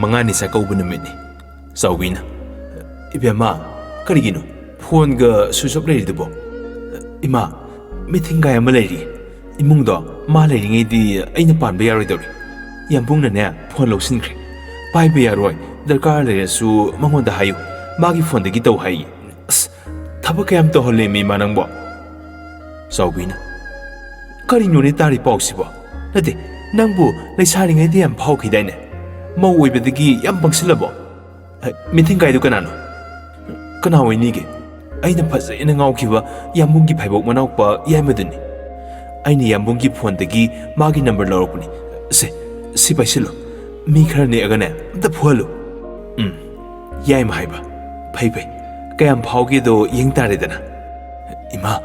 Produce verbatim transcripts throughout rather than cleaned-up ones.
ꯃꯉꯥꯅꯤ ꯆꯥꯛꯀꯧꯕ ꯅꯨꯃꯤꯠꯅꯤ꯫ ꯆꯥꯎꯕꯤꯅ, "ꯏꯕꯦꯝꯃ, ꯀꯔꯤꯒꯤꯅꯣ ꯐꯣꯟꯒ ꯁ꯭ꯋꯤꯆ ꯑꯣꯐ ꯂꯩꯔꯤꯗꯨꯕꯣ?" "ꯏꯃꯥ, ꯃꯤꯊꯤꯡꯒꯥꯏ ꯑꯃ ꯂꯩꯔꯤ꯫ ꯏꯃꯨꯡꯗꯣ ꯃꯥ ꯂꯩꯔꯤꯉꯩꯗꯤ ꯑꯩꯅ ꯄꯥꯟꯕ ꯌꯥꯔꯣꯏꯗꯧꯔꯤ꯫ ꯌꯥꯝꯕꯨꯡꯅꯅꯦ ꯐꯣꯟ ꯂꯧꯁꯤꯟꯈ꯭ꯔꯦ꯫ ꯄꯥꯏꯕ ꯌꯥꯔꯣꯏ, ꯗꯔꯀꯥꯔ ꯂꯩꯔꯁꯨ ꯃꯉꯣꯟꯗ ꯍꯥꯏꯌꯨ, ꯃꯥꯒꯤ ꯐꯣꯟꯗꯒꯤ ꯇꯧ ꯍꯥꯏꯌꯦ꯫ ꯑꯁ, ꯊꯕꯛ ꯀꯌꯥꯝ ꯇꯧꯍꯜꯂꯦꯃꯤ ꯏꯃꯥ ꯅꯪꯕꯣ?" ꯆꯥꯎꯕꯤꯅ, "ꯀꯔꯤꯅꯣꯅꯦ ꯇꯥꯔꯤ ꯄꯥꯎꯁꯤꯕꯣ? ꯅꯠꯇꯦ, ꯅꯪꯕꯨ ꯂꯩꯁꯥꯔꯤꯉꯩꯗ ꯌꯥꯝ ꯐꯥꯎꯈꯤꯗꯥꯏꯅꯦ? ꯃꯧ ꯑꯣꯏꯕꯗꯒꯤ ꯌꯥꯝ ꯄꯪꯁꯤꯜꯂꯕꯣ?" "ꯑ, ꯃꯤꯊꯤꯡꯒꯥꯏꯗꯨ ꯀꯅꯥꯅꯣ?" "ꯀꯅꯥ ꯑꯣꯏꯅꯤꯒꯦ? ꯑꯩꯅ ꯐꯖꯅ ꯉꯥꯎꯈꯤꯕ ꯌꯥꯝꯕꯨꯡꯒꯤ ꯐꯩꯕꯣꯛ ꯃꯅꯥꯎꯄꯥ ꯌꯥꯏꯃꯗꯨꯅꯤ꯫ ꯑꯩꯅ ꯌꯥꯝꯕꯨꯡꯒꯤ ꯐꯣꯟꯗꯒꯤ ꯃꯥꯒꯤ ꯅꯝꯕꯔ ꯂꯧꯔꯛꯄꯅꯤ꯫ ꯁꯦ, ꯁꯤ ꯄꯥꯏꯁꯤꯜꯂꯨ꯫ ꯃꯤ ꯈꯔ ꯅꯦꯛꯑꯒꯅꯦ, ꯑꯝꯇ ꯐꯨꯍꯜꯂꯨ꯫" "ꯎꯝ, ꯌꯥꯏꯃ ꯍꯥꯏꯕ꯫ ꯐꯩ, ꯐꯩ꯫ ꯀꯌꯥꯝ ꯐꯥꯎꯒꯦꯗꯣ ꯌꯦꯡ ꯇꯥꯔꯦꯗꯅ꯫ ꯏꯃꯥ,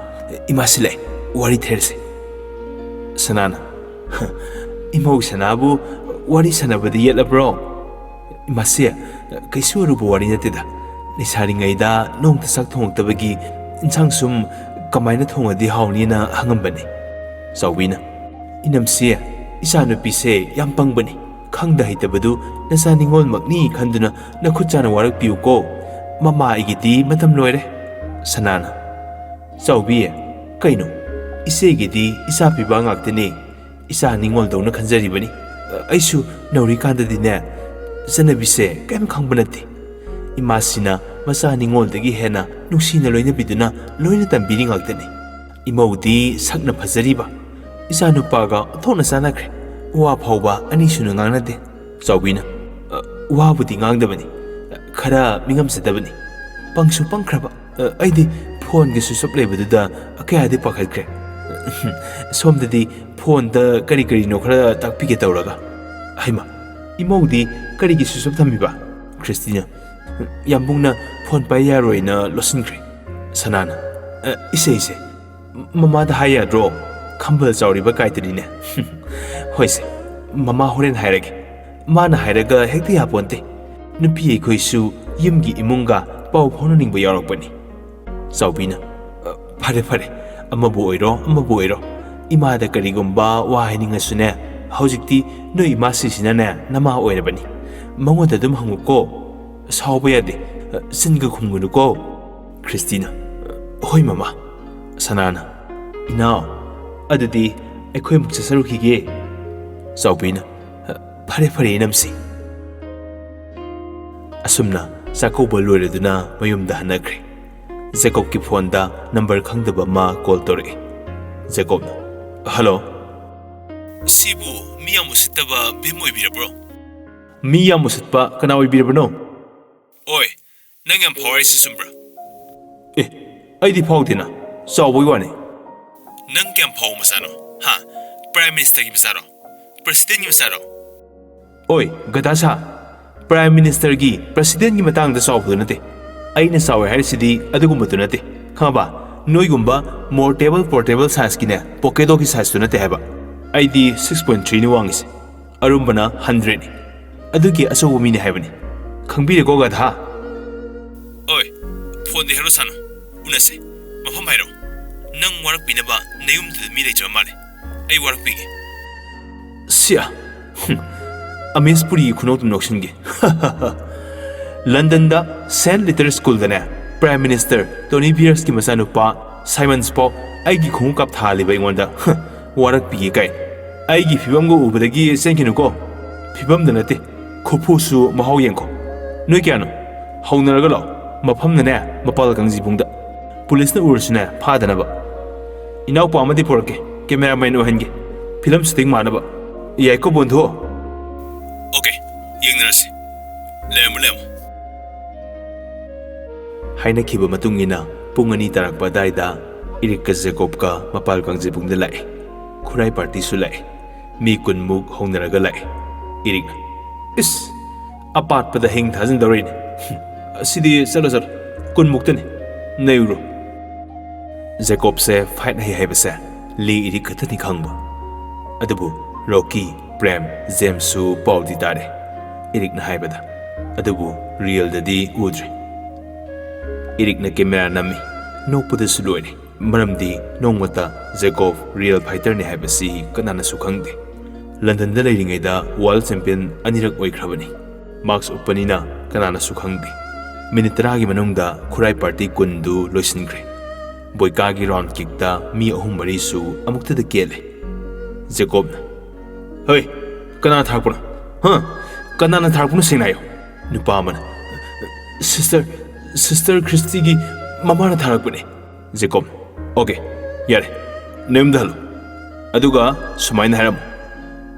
ꯏꯃꯥ ꯁꯤ ꯂꯥꯛꯑꯦ꯫ ꯋꯥꯔꯤ ꯊꯦꯔꯁꯦ꯫" ꯁꯅꯥꯅ, "ꯏꯃꯧ ꯁꯅꯥꯕꯨ ꯋꯥꯔꯤ ꯁꯥꯟꯅꯕꯗꯤ ꯌꯦꯠꯂꯕ꯭ꯔꯣ?" "ꯏꯃꯥꯁꯦ, ꯀꯩꯁꯨ ꯑꯔꯨꯕ ꯋꯥꯔꯤ ꯅꯠꯇꯦꯗ꯫ ꯂꯩꯁꯥꯔꯤꯉꯩꯗ ꯅꯣꯡꯇ ꯆꯥꯛ ꯊꯣꯡꯉꯛꯇꯕꯒꯤ ꯏꯟꯁꯥꯡ ꯁꯨꯝ ꯀꯃꯥꯏꯅ ꯊꯣꯡꯉꯗꯤ ꯍꯥꯎꯅꯤꯅ ꯍꯪꯉꯝꯕꯅꯤ꯫" ꯆꯥꯎꯕꯤꯅ, "ꯏꯅꯝꯁꯦ, ꯏꯆꯥꯅꯨꯄꯤꯁꯦ ꯌꯥꯝ ꯄꯪꯕꯅꯤ꯫ ꯈꯪꯗ ꯍꯩꯇꯕꯗꯨ ꯅꯆꯥ ꯅꯤꯉꯣꯜꯃꯛꯅꯤ ꯈꯟꯗꯨꯅ ꯅꯈꯨꯠ ꯆꯥꯅ ꯋꯥꯔꯛꯄꯤꯌꯨꯀꯣ꯫ ꯃꯃꯥ ꯑꯩꯒꯤꯗꯤ ꯃꯇꯝ ꯂꯣꯏꯔꯦ꯫" ꯁꯅꯥꯅ, "ꯆꯥꯎꯕꯤ, ꯀꯩꯅꯣ? ꯏꯆꯦꯒꯤꯗꯤ ꯏꯆꯥ ꯄꯤꯕ ꯉꯥꯛꯇꯅꯤ꯫ ꯏꯆꯥ ꯅꯤꯉꯣꯜꯗꯧꯅ ꯈꯟꯖꯔꯤꯕꯅꯤ꯫ ꯑꯩꯁꯨ ꯅꯧꯔꯤꯀꯥꯟꯗꯗꯤꯅꯦ, ꯆꯠꯅꯕꯤꯁꯦ ꯀꯔꯤꯝ ꯈꯪꯕ ꯅꯠꯇꯦ꯫ ꯏꯃꯥꯁꯤꯅ ꯃꯆꯥ ꯅꯤꯉꯣꯜꯗꯒꯤ ꯍꯦꯟꯅ ꯅꯨꯡꯁꯤꯅ ꯂꯣꯏꯅꯕꯤꯗꯨꯅ ꯂꯣꯏꯅ ꯇꯝꯕꯤꯔꯤ ꯉꯥꯛꯇꯅꯤ꯫ ꯏꯃꯧꯗꯤ ꯁꯛꯅ ꯐꯖꯔꯤꯕ, ꯏꯆꯥꯅꯨꯄꯥꯒ ꯑꯣꯟꯊꯣꯛꯅ ꯆꯥꯟꯅꯈ꯭ꯔꯦ꯫ ꯋꯥ ꯐꯥꯎꯕ ꯑꯅꯤꯁꯨꯅ ꯉꯥꯡꯅꯗꯦ꯫" ꯆꯥꯎꯕꯤꯅ, "ꯑ, ꯋꯥꯕꯨꯗꯤ ꯉꯥꯡꯗꯕꯅꯤ, ꯈꯔ ꯃꯤꯉꯝꯖꯗꯕꯅꯤ꯫ ꯄꯪꯁꯨ ꯄꯪꯈ꯭ꯔꯕ꯫ ꯑ, ꯑꯩꯗꯤ ꯐꯣꯟꯒꯤ ꯁ꯭ꯋꯤꯆ ꯑꯣꯐ ꯂꯩꯕꯗꯨꯗ ꯀꯌꯥꯗꯤ ꯄꯥꯈꯠꯈ꯭ꯔꯦ꯫ ꯁꯣꯝꯗꯗꯤ ꯐꯣꯟꯗ ꯀꯔꯤ ꯀꯔꯤꯅꯣ ꯈꯔ ꯇꯥꯛꯄꯤꯒꯦ ꯇꯧꯔꯒ꯫" "ꯍꯩꯃꯥ, ꯏꯃꯧꯗꯤ ꯀꯔꯤꯒꯤ ꯁ꯭ꯋꯤꯆ ꯑꯣꯐ ꯊꯝꯃꯤꯕ?" ꯈ꯭ꯔꯤꯁꯇꯤꯅ, "ꯌꯥꯝꯕꯨꯡꯅ ꯐꯣꯟ ꯄꯥꯏ ꯌꯥꯔꯣꯏꯅ ꯂꯣꯠꯁꯤꯟꯈ꯭ꯔꯦ꯫" ꯁꯅꯥꯅ, "ꯑ, ꯏꯁꯦ, ꯏꯁꯦ, ꯃꯃꯥꯗ ꯍꯥꯏ ꯌꯥꯗ꯭ꯔꯣ? ꯈꯝꯕꯜ ꯆꯥꯎꯔꯤꯕ ꯀꯥꯏꯗꯅꯤꯅꯦ꯫" "ꯍꯣꯏꯁꯦ, ꯃꯃꯥ ꯍꯣꯔꯦꯟ ꯍꯥꯏꯔꯒꯦ꯫ ꯃꯥꯅ ꯍꯥꯏꯔꯒ ꯍꯦꯛꯇ ꯌꯥꯄꯣꯟꯇꯦ꯫ ꯅꯨꯄꯤ ꯑꯩꯈꯣꯏꯁꯨ ꯌꯨꯝꯒꯤ ꯏꯃꯨꯡꯒ ꯄꯥꯎ ꯐꯥꯎꯅꯅꯤꯡꯕ ꯌꯥꯎꯔꯛꯄꯅꯤ꯫" ꯆꯥꯎꯕꯤꯅ, "ꯑ, ꯐꯔꯦ, ꯐꯔꯦ꯫ ꯑꯃꯕꯨ ꯑꯣꯏꯔꯣ, ꯑꯃꯕꯨ ꯑꯣꯏꯔꯣ꯫ ꯏꯃꯥꯗ ꯀꯔꯤꯒꯨꯝꯕ ꯋꯥ ꯍꯥꯏꯅꯤꯡꯉꯁꯨꯅꯦ, ꯍꯧꯖꯤꯛꯇꯤ ꯅꯣꯏ ꯏꯃꯥꯁꯤꯁꯤꯅꯅꯦ ꯅꯃꯥ ꯑꯣꯏꯔꯕꯅꯤ꯫ ꯃꯉꯣꯟꯗ ꯑꯗꯨꯝ ꯍꯪꯉꯨꯀꯣ꯫ ꯁꯥꯎꯕ ꯌꯥꯗꯦ꯫ ꯆꯤꯟꯒ ꯈꯨꯝꯒꯅꯨꯀꯣ꯫ ꯈ꯭ꯔꯤꯁꯇꯤꯅ, "ꯍꯣꯏ ꯃꯃꯥ"꯫ ꯁꯅꯥꯅ, "ꯏꯅꯥꯎ, ꯑꯗꯨꯗꯤ ꯑꯩꯈꯣꯏ ꯑꯃꯨꯛ ꯆꯠꯆꯔꯨꯈꯤꯒꯦ"꯫ ꯆꯥꯎꯕꯤꯅ, "ꯐꯔꯦ ꯐꯔꯦ ꯏꯅꯝꯁꯤ"꯫ ꯑꯁꯨꯝꯅ ꯆꯥꯛꯀꯧꯕ ꯂꯣꯏꯔꯗꯨꯅ ꯃꯌꯨꯝꯗ ꯍꯟꯅꯈ꯭ꯔꯦ꯫ ꯖꯦꯀꯣꯕꯀꯤ ꯐꯣꯟꯗ ꯅꯝꯕꯔ ꯈꯪꯗꯕ ꯑꯃ ꯀꯣꯜ ꯇꯧꯔꯛꯏ꯫ ꯖꯦꯀꯣꯕꯅ, "ꯍꯜꯂꯣ"꯫ "ꯁꯤꯕꯨ ꯃꯤ ꯌꯥꯝ ꯎꯁꯤꯠꯇꯕ ꯚꯤꯝ ꯑꯣꯏꯕꯤꯔꯕ꯭ꯔꯣ?" "ꯃꯤ ꯌꯥꯝ ꯎꯁꯤꯠꯄ ꯀꯅꯥ ꯑꯣꯏꯕꯤꯔꯕꯅꯣ?" "ꯑꯣꯏ, ꯅꯪ ꯌꯥꯝ ꯐꯥꯎꯔꯦ ꯍꯥꯏꯁꯤ ꯆꯨꯝꯕ꯭ꯔꯥ?" "ꯑꯦ, ꯑꯩꯗꯤ ꯐꯥꯎꯗꯦꯅ, ꯆꯥꯎꯕꯒꯤ ꯋꯥꯅꯤ"꯫ "ꯅꯪ ꯀꯌꯥꯝ ꯐꯥꯎꯕ ꯃꯆꯥꯅꯣ? ꯍꯥ? ꯄ꯭ꯔꯥꯏꯝ ꯃꯤꯅꯤꯁꯇꯔꯒꯤ ꯃꯆꯥꯔꯣ? ꯄ꯭ꯔꯁꯤꯗꯦꯟꯒꯤ ꯃꯆꯥꯔꯣ?" "ꯑꯣꯏ ꯒꯙꯥ ꯁꯥ, ꯄ꯭ꯔꯥꯏꯝ ꯃꯤꯅꯤꯁꯇꯔꯒꯤ, ꯄ꯭ꯔꯁꯤꯗꯦꯟꯒꯤ ꯃꯇꯥꯡꯗ ꯆꯥꯎꯕꯗꯨ ꯅꯠꯇꯦ꯫ ꯑꯩꯅ ꯆꯥꯎꯋꯦ ꯍꯥꯏꯔꯤꯁꯤꯗꯤ ꯑꯗꯨꯒꯨꯝꯕꯗꯨ ꯅꯠꯇꯦ, ꯈꯪꯉꯕ? ꯅꯣꯏꯒꯨꯝꯕ ꯃꯣꯔꯇꯦꯕꯜ ꯄꯣꯔꯇꯦꯕꯜ ꯁꯥꯏꯖꯀꯤꯅꯦ, ꯄꯣꯀꯦꯗꯣꯒꯤ ꯁꯥꯏꯖꯇꯨ ꯅꯠꯇꯦ ꯍꯥꯏꯕ꯫ ꯑꯩꯗꯤ six point three ꯅꯤ ꯋꯥꯡꯉꯤꯁꯦ, ꯑꯔꯨꯝꯕꯅ hundred ꯅꯤ, ꯑꯗꯨꯒꯤ ꯑꯆꯧꯕ ꯃꯤꯅꯦ ꯍꯥꯏꯕꯅꯤ꯫ ꯈꯪꯕꯤꯔꯦꯀꯣ ꯒꯙꯥ?" "ꯑꯣꯏ, ꯐꯣꯟꯗ ꯍꯦꯔꯣ ꯁꯥꯅꯨ, ꯎꯅꯁꯦ, ꯃꯐꯝ ꯍꯥꯏꯔꯣ꯫ ꯅꯪ ꯋꯥꯔꯛꯄꯤꯅꯕ ꯅꯌꯨꯝꯗꯨꯗ ꯃꯤ ꯂꯩꯇ꯭ꯔꯕ ꯃꯥꯜꯂꯦ, ꯑꯩ ꯋꯥꯔꯛꯄꯤꯒꯦ"꯫ ꯁꯤꯌꯥ, ꯍꯨꯝ, ꯑꯃꯦꯁ ꯄꯨꯔꯤꯒꯤ ꯈꯨꯅꯣꯛꯇꯨ ꯅꯣꯛꯁꯤꯟꯒꯦ꯫ ꯂꯟꯗꯟꯗ ꯁꯦꯟꯠ ꯂꯤꯇꯔ ꯁ꯭ꯀꯨꯜꯗꯅꯦ, ꯄ꯭ꯔꯥꯏꯝ ꯃꯤꯅꯤꯁꯇꯔ ꯇꯣꯅꯤ ꯕꯤꯌꯔꯁꯀꯤ ꯃꯆꯥꯅꯨꯄꯥ ꯁꯥꯏꯃꯟꯁ ꯐꯥꯎ ꯑꯩꯒꯤ ꯈꯣꯡꯎꯞ ꯀꯥꯞꯊꯥꯍꯜꯂꯤꯕ ꯑꯩꯉꯣꯟꯗ꯫ ꯍ, ꯋꯥꯔꯛꯄꯤꯒꯦ ꯀꯥꯏ꯫ ꯑꯩꯒꯤ ꯐꯤꯕꯝꯒ ꯎꯕꯗꯒꯤ ꯆꯦꯟꯈꯤꯅꯨꯀꯣ꯫ ꯐꯤꯕꯝꯗ ꯅꯠꯇꯦ, ꯈꯨꯐꯨꯁꯨ ꯃꯍꯥꯎ ꯌꯦꯡꯈꯣ꯫ ꯅꯣꯏ ꯀꯌꯥꯅꯣ? ꯍꯧꯅꯔꯒ ꯂꯥꯛꯑꯣ꯫ ꯃꯐꯝꯅꯅꯦ, ꯃꯄꯥꯜ ꯀꯥꯡꯖꯤꯕꯨꯡꯗ꯫ ꯄꯨꯂꯤꯁꯅ ꯎꯔꯁꯨꯅꯦ, ꯐꯥꯗꯅꯕ꯫ ꯏꯅꯥꯎꯄꯥ ꯑꯃꯗꯤ ꯄꯨꯔꯛꯀꯦ, ꯀꯦꯃꯦꯔꯥꯃꯦꯟ ꯑꯣꯏꯍꯟꯒꯦ꯫ ꯐꯤꯂꯝ ꯁꯨꯇꯤꯡ ꯃꯥꯟꯅꯕ꯫ ꯌꯥꯏꯀꯣ ꯕꯣꯟꯙꯨ? ꯑꯣꯀꯦ, ꯌꯦꯡꯅꯔꯁꯤ꯫ ꯂꯩꯔꯝꯃꯣ, ꯂꯩꯔꯝꯃꯣ꯫ ꯍꯥꯏꯅꯈꯤꯕ ꯃꯇꯨꯡ ꯏꯟꯅ ꯄꯨꯡ ꯑꯅꯤ ꯇꯥꯔꯛꯄ ꯑꯗꯥꯏꯗ ꯏꯔꯤꯛꯀ ꯖꯦꯀꯣꯕꯀ ꯃꯄꯥꯜ ꯀꯥꯡꯖꯩꯕꯨꯡꯗ ꯂꯥꯛꯑꯦ꯫ ꯈꯨꯔꯥꯏ ꯄꯥꯔꯇꯤꯁꯨ ꯂꯥꯛꯑꯦ꯫ ꯃꯤ ꯀꯨꯟꯃꯨꯛ ꯍꯧꯅꯔꯒ ꯂꯥꯛꯑꯦ꯫ ꯏꯔꯤꯛꯅ, "ꯏꯁ, ꯑꯄꯥꯠꯄꯗ ꯍꯤꯡ ꯊꯥꯖꯤꯟꯗꯧꯔꯤꯅꯦ꯫ ꯑꯁꯤꯗꯤ ꯆꯠꯂꯣ, ꯆꯠꯂꯣ꯫ ꯀꯨꯟꯃꯨꯛꯇꯅꯤ꯫ ꯅꯩꯔꯨꯔꯣ"꯫ ꯖꯦꯀꯣꯕꯁꯦ ꯐꯥꯏꯠ ꯍꯩ ꯍꯥꯏꯕꯁꯦ ꯂꯤ ꯏꯔꯤꯛ ꯈꯛꯇꯅꯤ ꯈꯪꯕ꯫ ꯑꯗꯨꯕꯨ ꯔꯣꯀꯤ, ꯄ꯭ꯔꯦꯝ, ꯖꯦꯝꯁꯁꯨ ꯄꯥꯎꯗꯤ ꯇꯥꯔꯦ ꯏꯔꯤꯛꯅ ꯍꯥꯏꯕꯗ꯫ ꯑꯗꯨꯕꯨ ꯔꯤꯌꯦꯜꯗꯗꯤ ꯎꯗ꯭ꯔꯤ꯫ ꯏꯔꯤꯛꯅ ꯀꯦꯃꯦꯔꯥ ꯅꯝꯃꯤ꯫ ꯅꯣꯛꯄꯗꯁꯨ ꯂꯣꯏꯔꯦ꯫ ꯃꯔꯝꯗꯤ ꯅꯣꯡꯃꯇ ꯖꯦꯀꯣꯕ ꯔꯤꯌꯦꯜ ꯐꯥꯏꯇꯔꯅꯤ ꯍꯥꯏꯕꯁꯤ ꯀꯅꯥꯅꯁꯨ ꯈꯪꯗꯦ꯫ ꯂꯟꯗꯟꯗ ꯂꯩꯔꯤꯉꯩꯗ ꯋꯥꯔꯜꯗ ꯆꯦꯝꯄꯤꯌꯟ ꯑꯅꯤꯔꯛ ꯑꯣꯏꯈ꯭ꯔꯕꯅꯤ꯫ ꯃꯥꯛꯁ ꯎꯞꯄꯅꯤꯅ ꯀꯅꯥꯅꯁꯨ ꯈꯪꯗꯦ꯫ ꯃꯤꯅꯤꯠ ꯇꯔꯥꯒꯤ ꯃꯅꯨꯡꯗ ꯈꯨꯔꯥꯏ ꯄꯥꯔꯇꯤ ꯀꯨꯟꯗꯨ ꯂꯣꯏꯁꯤꯟꯈ꯭ꯔꯦ꯫ ꯕꯣꯏꯀꯥꯒꯤ ꯔꯥꯎꯟ ꯀꯤꯛꯇ ꯃꯤ ꯑꯍꯨꯝ ꯃꯔꯤꯁꯨ ꯑꯃꯨꯛꯇꯗ ꯀꯦꯜꯂꯦ꯫ ꯖꯦꯀꯣꯕꯅ, "ꯍꯣꯏ, ꯀꯅꯥ ꯊꯥꯔꯛꯄꯅꯣ? ꯍꯥ? ꯀꯅꯥꯅ ꯊꯥꯔꯛꯄꯅꯣ ꯁꯦꯡꯅ ꯍꯥꯏꯌꯣ?" ꯅꯨꯄꯥ ꯑꯃꯅ, "ꯁꯤꯁꯇꯔ, ꯁꯤꯁꯇꯔ ꯈ꯭ꯔꯤꯁꯇꯤꯒꯤ ꯃꯃꯥꯅ ꯊꯥꯔꯛꯄꯅꯦ꯫" ꯖꯦꯀꯣꯕ, "ꯑꯣꯀꯦ, ꯌꯥꯔꯦ, ꯅꯌꯨꯝꯗ ꯍꯜꯂꯣ꯫ ꯑꯗꯨꯒ ꯁꯨꯃꯥꯏꯅ ꯍꯥꯏꯔꯝꯃꯨ,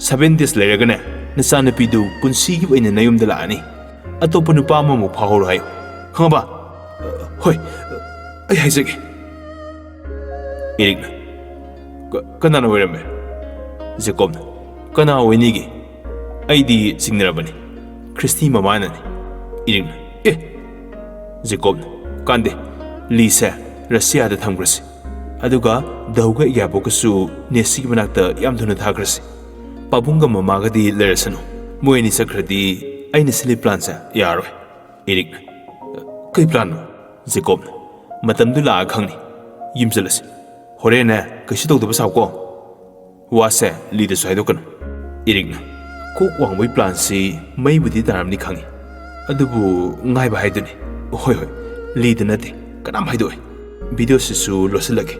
ꯁꯚꯦꯟ ꯗꯦꯖ ꯂꯩꯔꯒꯅꯦ, ꯅꯆꯥꯅꯨꯄꯤꯗꯨ ꯄꯨꯟꯁꯤꯒꯤ ꯑꯣꯏꯅ ꯅꯌꯨꯝꯗ ꯂꯥꯛꯑꯅꯤ꯫ ꯑꯇꯣꯞꯄ ꯅꯨꯄꯥ ꯑꯃꯃꯨꯛ ꯐꯥꯍꯧꯔꯣ ꯍꯥꯏꯌꯨ꯫ ꯈꯪꯉꯕ?" "ꯍꯣꯏ, ꯑꯩ ꯍꯥꯏꯖꯒꯦ꯫" ꯏꯔꯤꯛꯅ, "ꯀ-, ꯀꯅꯥꯅ ꯑꯣꯏꯔꯝꯃꯦ?" ꯖꯦꯀꯣꯕꯅ, "ꯀꯅꯥ ꯑꯣꯏꯅꯤꯒꯦ? ꯑꯩꯗꯤ ꯆꯤꯡꯅꯔꯕꯅꯤ꯫ ꯈ꯭ꯔꯤꯁꯇꯤ ꯃꯃꯥꯅꯅꯤ꯫" ꯏꯔꯤꯛꯅ, "ꯑꯦ!" ꯖꯦꯀꯣꯕꯅ, "ꯀꯥꯟꯗꯦ, ꯂꯤꯁꯦ ꯔꯁꯤꯌꯥꯗ ꯊꯝꯈ꯭ꯔꯁꯤ꯫ ꯑꯗꯨꯒ ꯗꯧꯒ ꯏꯌꯥꯕꯣꯛꯀꯁꯨ ꯅꯦꯁꯤꯒꯤ ꯃꯅꯥꯛꯇ ꯌꯥꯝ ꯊꯨꯅ ꯊꯥꯈ꯭ꯔꯁꯤ꯫ ꯄꯥꯕꯨꯡꯒ ꯃꯃꯥꯒꯗꯤ ꯂꯩꯔꯁꯅꯨ꯫ ꯃꯣꯏ ꯑꯅꯤ ꯆꯠꯈ꯭ꯔꯗꯤ ꯑꯩꯅ ꯁꯤꯜꯂꯤ ꯄ꯭ꯂꯥꯟꯁꯦ ꯌꯥꯔꯣꯏ꯫" ꯏꯔꯤꯛꯅ, "ꯀꯩ ꯄ꯭ꯂꯥꯟꯅꯣ?" ꯖꯦꯀꯣꯕꯅ, "ꯃꯇꯝꯗꯨ ꯂꯥꯛꯑ ꯈꯪꯅꯤ꯫ ꯌꯨꯝ ꯆꯠꯂꯁꯤ꯫ ꯍꯣꯔꯦꯟꯅꯦ ꯀꯩꯁꯨ ꯇꯧꯗꯕ ꯁꯥꯎꯀꯣ꯫ ꯋꯥꯁꯦ ꯂꯤꯗꯁꯨ ꯍꯥꯏꯗꯣꯛꯀꯅꯨ꯫" ꯏꯔꯤꯛꯅ, "ꯀꯣꯛ ꯋꯥꯡꯕꯒꯤ ꯄ꯭ꯂꯥꯟꯁꯤ ꯃꯩꯕꯨꯗꯤ ꯇꯥꯔꯝꯅꯤ ꯈꯪꯉꯤ, ꯑꯗꯨꯕꯨ ꯉꯥꯏꯕ ꯍꯥꯏꯗꯨꯅꯤ꯫ ꯍꯣꯏ, ꯍꯣꯏ, ꯂꯤꯗ ꯅꯠꯇꯦ, ꯀꯅꯥꯝ ꯍꯥꯏꯗꯣꯛꯑꯣꯏ꯫ ꯚꯤꯗꯤꯑꯣꯁꯤꯁꯨ ꯂꯣꯠꯁꯤꯜꯂꯒꯦ꯫"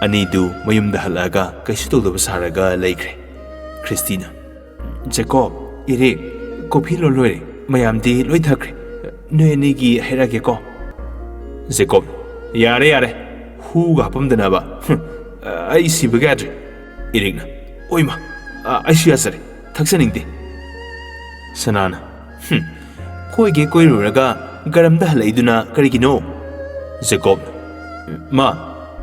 ꯑꯅꯤꯗꯨ ꯃꯌꯨꯝꯗ ꯍꯜꯂꯛꯑꯒ ꯀꯩꯁꯨ ꯇꯧꯗꯕ ꯁꯥꯔꯒ ꯂꯩꯈ꯭ꯔꯦ꯫ ꯈ꯭ꯔꯤꯁꯇꯤꯅ, "ꯖꯦꯀꯣꯕ, ꯏꯔꯤꯛ, ꯀꯣꯐꯤ ꯂꯣꯟ ꯂꯣꯏꯔꯦ꯫ ꯃꯌꯥꯝꯗꯤ ꯂꯣꯏ ꯊꯛꯈ꯭ꯔꯦ꯫ ꯅꯣꯏ ꯑꯅꯤꯒꯤ ꯍꯥꯏꯔꯛꯑꯒꯦꯀꯣ꯫" ꯖꯦꯀꯣꯕ, "ꯌꯥꯔꯦ, ꯌꯥꯔꯦ꯫ ꯍꯨꯒ ꯍꯥꯄꯝꯗꯅꯕ꯫ ꯍꯨꯝ, ꯑꯩ ꯁꯤꯕꯒ ꯌꯥꯗ꯭ꯔꯦ꯫" ꯏꯔꯤꯛꯅ, "ꯑꯣꯏꯃ, ꯑ, ꯑꯩꯁꯨ ꯌꯥꯖꯔꯦ꯫ ꯊꯛꯆꯅꯤꯡꯗꯦ꯫" ꯁꯅꯥꯅ, "ꯍꯨꯝ, ꯀꯣꯏꯒꯦ ꯀꯣꯏꯔꯨꯔꯒ ꯒꯔꯝꯗ ꯍꯜꯂꯛꯏꯗꯨꯅ ꯀꯔꯤꯒꯤꯅꯣ?" ꯖꯦꯀꯣꯕ, "ꯃꯥ,